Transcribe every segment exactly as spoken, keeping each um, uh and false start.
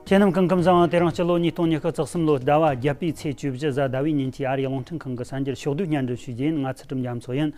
ཁྱེད་རྣམས་སྐུ་ཁམས་བཟང་། དེ་རིང་སྤྱི་ལོ་ཉིས་སྟོང་ཉི་ཤུ་རྩ་གསུམ་ལོའི་ཟླ་བ་བརྒྱད་པའི་ཚེས་བཅུ་བཞི་གཟའ་ཟླ་བའི་ཉིན་གྱི་ཨ་རིའི་རླུང་འཕྲིན་ཁང་གི་གསར་འགྱུར་ཕྱོགས་བསྡུས་སྙན་སྒྲོན་ཞུ་རྒྱུ་ཡིན། ང་ཚུལ་ཁྲིམས་རྒྱ་མཚོ་ཡིན།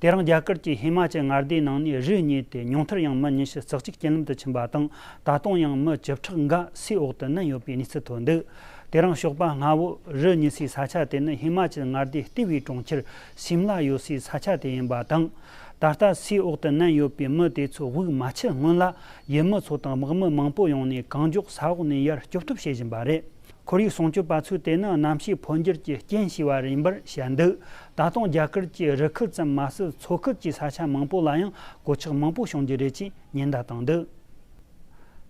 དེ་རིང་རྒྱ་གར་གྱི་ཧི་མ་ཅལ་མངའ་སྡེའི་ནང་ནས་རི་ཉིལ་ཏེ་ཉུང་མཐར་ཡང་མི་ཉི་ཤུ་རྩ་གཅིག་རྐྱེན་ལམ་དུ་ཕྱིན་པ་དང་། ད་དུང་ཡང་མི་བཅུ་ཕྲག་འགའ་སའི་འོག་ཏུ་མནན་ཡོད་པའི་གནས་ཚུལ་ཐོན་འདུག་དེ་རིང་ཞོགས་པ་སྔ་བོ་རི་ཉིལ་སའི་ས་ཆ་དེ་ནི་ཧི་མ་ཅལ་མངའ་སྡེའི་ལྟེ་བའི་གྲོང་ཁྱེར་སིམ་ལ་ཡོད་སའི་ས་ཆ་དེ་ཡིན་པ་དང་། ད་ལྟ་སའི་འོག་ཏུ་མནན་ཡོད་པའི་མི་དེ་ཚོ་དབུགས་མ་ཆད་སྔོན་ལ། ཡུལ་མི་ཚོ་དང་དམག་མི་མང་པོ་ཡོང་ནས་གང་མགྱོགས་ས་འོག་ནས་ཡར་སྐྱོབ་ཐབས་བྱེད་བཞིན་པ་རེད། ཁོར་ཡུག་སྲུང་སྐྱོབ་པ་ཚོས་དེ་ནི་གནམ་གཤིས་འཕོ་འགྱུར་གྱི་རྐྱེན་ཞེས་པ་ཡིན་པར་བཤད་འདུག་ད་དུང་རྒྱ་གར་གྱི་རི་ཁུལ་ཙམ་མ་ཟད། མཚོ་ཁུལ་གྱི་ས་ཆ་མང་པོ་ལ་ཡང་གོད་ཆག་མང་པོ་བྱུང་རྒྱུ་རེད་ཅེས་ཉེན་བརྡ་བཏང་འདུག་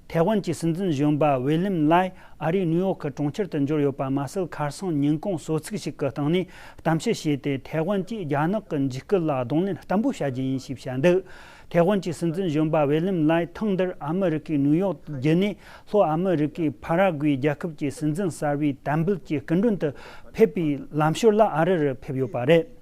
ཐའེ་ཝན་གྱི་སྲིད་འཛིན་གཞོན་པ་ཝེ་ལིམ་ལའེ་ཨ་རིའི་ནིའུ་ཡོག་གི་གྲོང་ཁྱེར་དུ་འབྱོར་ཡོད་པ་མ་ཟད། ཁ་སང་ཉིན་གུང་གསོལ་ཚིགས་ཤིག་གི་སྟེང་ནས་གཏམ་བཤད་བྱས་ཏེ། ཐའེ་ཝན་གྱིས་རྒྱ་ནག་གི་འཇིགས་སྐུལ་ལ་གདོང་ལེན་བརྟན་པོ་བྱ་རྒྱུ་ཡིན་ཞེས་བཤད་འདུག་ཐའེ་ཝན་གྱི་སྲིད་འཛིན་གཞོན་པ་ཝེ་ལིམ་ལའེ་ཐེངས་འདིར་ཨ་མི་རི་ཀའི་ནིའུ་ཡོག་བརྒྱུད་ནས་ལྷོ་ཨ་མི་རི་ཀའི་ཕ་ར་གུའི་རྒྱལ་ཁབ་ཀྱི་སྲིད་འཛིན་གསར་བའི་དམ་འབུལ་གྱི་སྐུ་མགྲོན་དུ་ཕེབས་པའི་ལམ་ཞོར་ལ་ཨ་རི་རུ་ཕེབས་ཡོད་པ་རེད།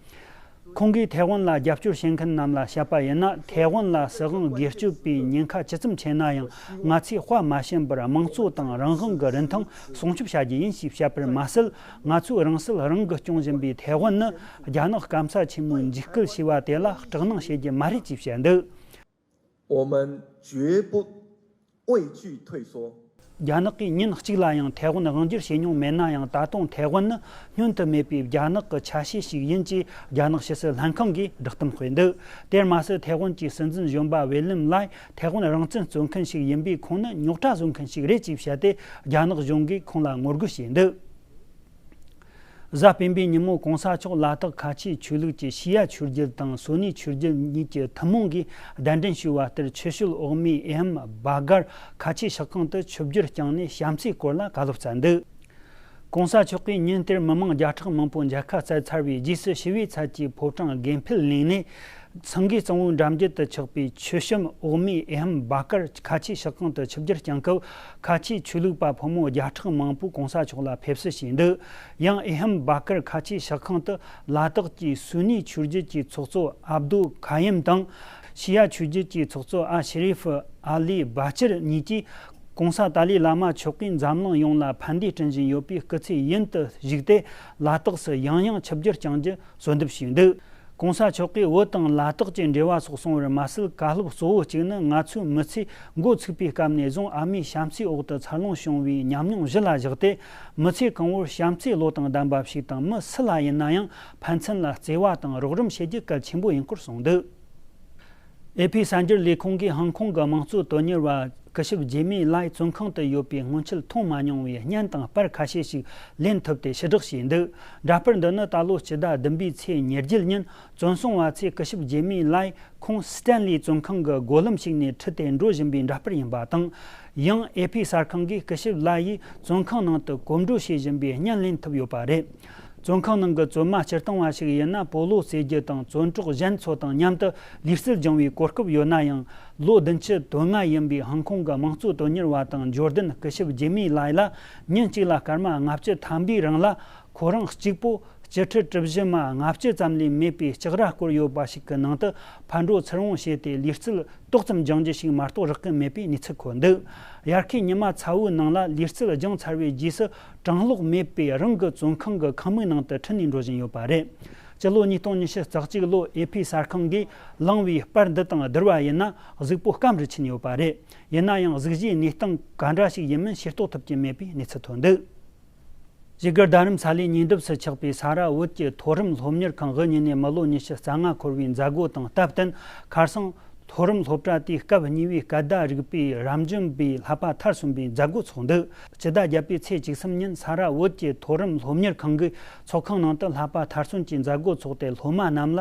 ཁོང་གིས་ཐའེ་ཝན་ལ་རྒྱབ་སྐྱོར་བྱེད་མཁན་རྣམས་ལ་བཤད་པ་ཡིན་ན། ཐའེ་ཝན་ལ་སྲིད་དབང་སྒེར་གཅོད་པའི་ཉེན་ཁ་ཇི་ཙམ་ཆེ་ན་ཡང་། ང་ཚོས་དཔའ་མ་ཞུམ་པར་དམངས་གཙོ་དང་རང་དབང་གི་རིན་ཐང་སྲུང་སྐྱོབ་བྱ་རྒྱུ་ཡིན་ཞེས་བཤད་པར་མ་ཟད། ང་ཚོས་རང་སྲིད་རང་གིས་སྐྱོང་བཞིན་པའི་ཐའེ་ཝན་ནི། རྒྱ་ནག་སྐམ་ས་ཆེན་མོའི་འཇིགས་སྐུལ་ཞེས་པ་དེ་ལ་སྐྲག་སྣང་བྱེད་རྒྱུ་མ་རེད་ཅེས་བཤད་འདུག 我们绝不畏惧退缩。 རྒྱ་ནག་གིས་ཉིན་གཅིག་ལ་ཡང་ཐའེ་ཝན་དབང་སྒྱུར་བྱས་མྱོང་མེད་ན་ཡང་། ད་དུང་ཐའེ་ཝན་ནི་སྙོན་དུ་མེད་པའི་རྒྱ་ནག་གི་ཆ་ཤས་ཤིག་ཡིན་ཅེས་རྒྱ་ནག་ཕྱི་སྲིད་ལྷན་ཁང་གིས་བསྒྲགས་གཏམ་སྤེལ་འདུག་དེར་མ་ཟད། ཐའེ་ཝན་གྱི་སྲིད་འཛིན་གཞོན་པ་ཝེ་ལིམ་ལའེ་ཐའེ་ཝན་རང་བཙན་རྩོད་མཁན་ཞིག་ཡིན་པས། ཁོང་ནི་རྙོག་དྲ་བཟོ་མཁན་ཞིག་རེད་ཅེས་བཤད་དེ། རྒྱ་ནག་གཞུང་གིས་ཁོང་ལ་ངོ་རྒོལ་བྱས་འདུག་གཟའ་སྤེན་པའི་ཉིན་མོ་གོང་ས་མཆོག་ལ་དྭགས་ཁ་ཆེའི་ཆོས་ལུགས་ཀྱི་ཤི་ཡ་ཆོས་བརྒྱུད་དང་སུ་ནི་ཆོས་བརྒྱུད་གཉིས་ཀྱི་ཐུན་མོང་གིས་གདན་འདྲེན་ཞུས་པ་ལྟར། ཆུ་ཤུལ་འོག་མའི་ཨེ་ཧམ་བྷ་གར་ཁ་ཆེའི་ཤག་ཁང་དུ་ཆིབས་བསྒྱུར་བསྐྱངས་ནས་བྱམས་བརྩེའི་སྐོར་ལ་བཀའ་སློབ་སྩལ་འདུག་གོང་ས་མཆོག་གིས་ཉིན་དེར་མི་མང་བརྒྱ་ཕྲག་མང་པོ་མཇལ་ཁ་བསྩལ་ཚར་བའི་རྗེས་སུ། ཞི་བའི་ཚལ་གྱི་ཕོ་བྲང་དགེ་འཕེལ་གླིང་ནས། སེང་གེ་གཙང་བོའི་འགྲམ་རྒྱུད་དུ་ཆགས་པའི་ཆུ་ཤུལ་འོག་མའི་ཨེ་ཧམ་བྷ་གར་ཁ་ཆེའི་ཤག་ཁང་དུ་ཆིབས་བསྒྱུར་བསྐྱངས་སྐབས། ཁ་ཆེའི་ཆོས་ལུགས་པ་ཕོ་མོ་བརྒྱ་ཕྲག་མང་པོས་གོང་ས་མཆོག་ལ་ཕེབས་བསུ་བྱས་འདུག་ཡང་ཨེ་ཧམ་བྷ་གར་ཁ་ཆེའི་ཤག་ཁང་དུ་ལ་དྭགས་ཀྱི་སུ་ནི་ཆོས་བརྒྱུད་ཀྱི་ཚོགས་གཙོ་ཨབ་དུ་ཁ་ཡིམ་དང་། ཤི་ཡ་ཆོས་བརྒྱུད་ཀྱི་ཚོགས་གཙོ་ཨ་ཤེ་རི་ཧྥི་ཨ་ལི་བྷ་ཅིར་གཉིས་ཀྱིས། གོང་ས་ཏཱ་ལའི་བླ་མ་མཆོག་གིས་འཛམ་གླིང་ཡོངས་ལ་ཕན་བདེ་སྐྲུན་བཞིན་ཡོད་པའི་སྐུ་ཚེ་ཡུན་དུ་བཞུགས་ཏེ། ལ་དྭགས་སུ་ཡང་ཡང་ཆིབས་བསྒྱུར་བསྐྱངས་རྒྱུ་གསོལ་འདེབས་ཞུས་འདུག་གོང་ས་མཆོག་གིས་བོད་དང་ལ་དྭགས་ཀྱི་འབྲེལ་བ་སོགས་གསུངས་པར་མ་ཟད། བཀའ་སློབ་གཙོ་བོ་གཅིག་ནི། ང་ཚོའི་མི་ཚེ་འགོ་ཚུགས་པའི་སྐབས་ནས་བཟུང་ཨ་མའི་བྱམས་བརྩེའི་འོག་ཏུ་འཚར་ལོངས་བྱུང་བའི་ཉམས་མྱོང་གཞི་ལ་བཞག་སྟེ། མི་ཚེ་གང་བོར་བྱམས་བརྩེའི་བློ་དང་ལྡན་པ་ཞིག་དང་། མི་སུ་ལ་ཡིན་ན་ཡང་ཕན་ཚུན་ལ་བརྩེ་བ་དང་རོགས་རམ་བྱེད་རྒྱུ་གལ་ཆེན་པོ་ཡིན་སྐོར་གསུངས་འདུག་ཨེ་ཕི་གསར་འགྱུར་ལས་ཁུངས་ཀྱིས་ཧང་ཀོང་གི་དམངས་གཙོ་དོན་གཉེར་བ་སྐུ་ཞབས་ཇེ་མི་ལའི་བཙོན་ཁང་དུ་ཡོད་པའི་སྔོན་ཆད་མཐོང་མ་མྱོང་བའི་བརྙན་དང་པར་ཁ་ཤས་ཤིག་ལེན་ཐུབ་སྟེ་ཕྱིར་བསྒྲགས་བྱས་འདུག་འདྲ་པར་འདི་ནི་ད་ལོ་སྤྱི་ཟླ་བདུན་པའི་ཚེས་ཉེར་བརྒྱད་ཉིན་བཙོན་སྲུང་བ་ཚོས་སྐུ་ཞབས་ཇེ་མི་ལའི་ཁོང་སི་ཏན་ལི་བཙོན་ཁང་གི་སྒོ་ལམ་ཞིག་ནས་ཁྲིད་དེ་འགྲོ་བཞིན་པའི་འདྲ་པར་ཡིན་པ་དང་། ཡང་ཨེ་ཕི་གསར་ཁང་གིས་སྐུ་ཞབས་ལའི་ཡིས་བཙོན་ཁང་ནང་དུ་གོམ་བགྲོད་བྱེད་བཞིན་པའི་བརྙན་ལེན་ཐུབ་ཡོད་པ་རེད། བཙོན་ཁང་ནང་གི་བཙོན་མ་སྤྱིར་བཏང་བ་ཞིག་ཡིན་ན། སྤོ་ལོ་རྩེ་རྒྱུ་དང་བཙོན་གྲོགས་གཞན་ཚོ་དང་མཉམ་དུ་ལུས་རྩལ་སྦྱང་བའི་གོ་སྐབས་ཡོད་ན་ཡང་། ལོ་བདུན་ཅུ་དོན་ལྔ་ཡིན་པའི་ཧང་ཀོང་གི་དམངས་གཙོ་དོན་གཉེར་བ་དང་འབྱོར་ལྡན་སྐུ་ཞབས་ཇེ་མི་ལའི་ལ་ཉིན་གཅིག་ལ་སྐར་མ་ལྔ་བཅུ་ཐམ་པའི་རིང་ལ། ཁོ་རང་གཅིག་པོ་སྤྱི་ཁྲི་གྲུ་བཞི་མ་ལྔ་བཅུ་ཙམ་ལས་མེད་པའི་ལྕགས་ར་བསྐོར་ཡོད་པ་ཞིག་གི་ནང་དུ་ཕར་འགྲོ་ཚུར་འོང་བྱས་ཏེ་ལུས་རྩལ་ཏོག་ཙམ་སྦྱང་རྒྱུ་ཞིག་མ་གཏོགས་རག་གི་མེད་པའི་གནས་ཚུལ་འཁོད་འདུག་དབྱར་ཁའི་ཉི་མ་ཚ་བོའི་ནང་ལ་ལུས་རྩལ་སྦྱངས་ཚར་བའི་རྗེས་སུ། གྲང་གློག་མེད་པའི་རང་གི་བཙོན་ཁང་གི་ཁང་མིག་ནང་དུ་ཁྲིད་ནས་འགྲོ་བཞིན་ཡོད་པ་རེད། སྤྱི་ལོ་ཉིས་སྟོང་ཉི་ཤུ་རྩ་གཅིག་ལོ་ཨེ་ཕི་གསར་ཁང་གིས་བླངས་པའི་པར་འདི་དང་བསྡུར་བ་ཡིན་ན། གཟུགས་པོ་སྐམ་རུ་ཕྱིན་ཡོད་པ་རེད། ཡིན་ན་ཡང་གཟུགས་གཞིའི་གནས་སྟངས་ག་འདྲ་ཞིག་ཡིན་མིན་ཤེས་རྟོགས་ཐུབ་ཀྱི་མེད་པའི་གནས་ཚུལ་ཐོན་འདུག་བཞུགས་སྒར་རྡ་རམ་ས་ལའི་ཉེ་འདབས་སུ་ཆགས་པའི་ས་ར་བོད་ཀྱི་མཐོ་རིམ་སློབ་གཉེར་ཁང་དབུ་བརྙེས་ནས་མི་ལོ་ཉི་ཤུ་རྩ་ལྔ་འཁོར་བའི་མཛད་སྒོ་དང་སྟབས་བསྟུན། ཁ་སང་མཐོ་རིམ་སློབ་གྲྭ་དེའི་སྐབས་གཉིས་པའི་སྐད་བརྡ་རིག་པའི་རབ་འབྱམས་པའི་བསླབ་པ་མཐར་སོན་པའི་མཛད་སྒོ་ཚོགས་འདུག་སྤྱི་ཟླ་བརྒྱད་པའི་ཚེས་བཅུ་གསུམ་ཉིན་ས་ར་བོད་ཀྱི་མཐོ་རིམ་སློབ་གཉེར་ཁང་གི་ཚོགས་ཁང་ནང་དུ་བསླབ་པ་མཐར་སོན་གྱི་མཛད་སྒོ་ཚོགས་ཏེ། སློབ་མ་རྣམས་ལ་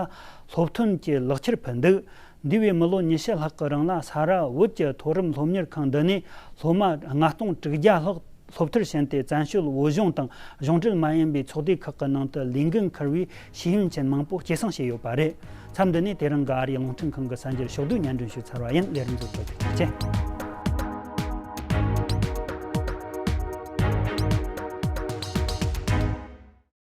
སློབ་ཐོན་གྱི་ལག་ཁྱེར་ཕུལ་འདུག་འདས་པའི་མི་ལོ་ཉི་ཤུ་ལྷག་གི་རིང་ལ་ས་ར་བོད་ཀྱི་མཐོ་རིམ་སློབ་གཉེར་ཁང་འདི་ནས་སློབ་མ་ལྔ་སྟོང་དྲུག་བརྒྱ་ལྷག་སློབ་མཐར་ཕྱིན་ཏེ། བཙན་བྱོལ་བོད་གཞུང་དང་གཞུང་འབྲེལ་མ་ཡིན་པའི་ཚོགས་སྡེ་ཁག་གི་ནང་དུ་ལས་འགན་འཁུར་བའི་ཤེས་ཡོན་ཅན་མང་པོ་སྐྱེད་སྲིང་བྱས་ཡོད་པ་རེད། མཚམས་འདི་ནས་དེ་རིང་གི་ཨ་རིའི་རླུང་འཕྲིན་ཁང་གི་གསར་འགྱུར་ཕྱོགས་བསྡུས་སྙན་སྒྲོན་ཞུས་ཚར་བ་ཡིན། ལས་རིམ་འཛུགས་པར་ཐུགས་རྗེ་ཆེ།